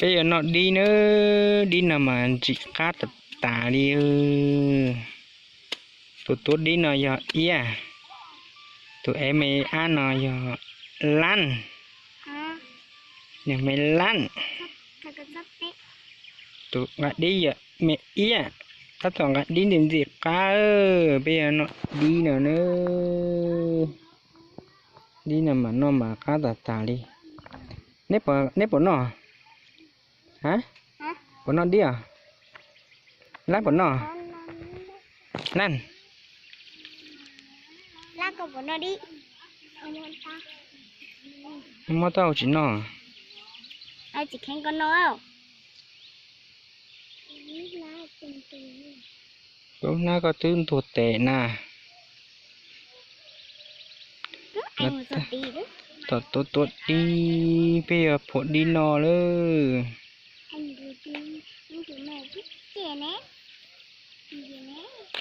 Peb yuav noj dib nawb, dib no mas ntsim qab tas tas li. Tus tuav dib no yog Iab, tus ev me ab no yog Lab, yog me Lab. Tus nqa dib yog me Iab, tab tom nqa dib ntxim ntxim qab. Peb yuav noj dib no nawb. Dib no mas noj mas qab tas tas li. Neb puas noj? Ha, puas noj dib os? Lab puas noj? Lab, mob taub hau tsis noj. Lub hnab koj twb ntuag tes na. Tom tuav tuav dib, peb yuav phua dib no lawm.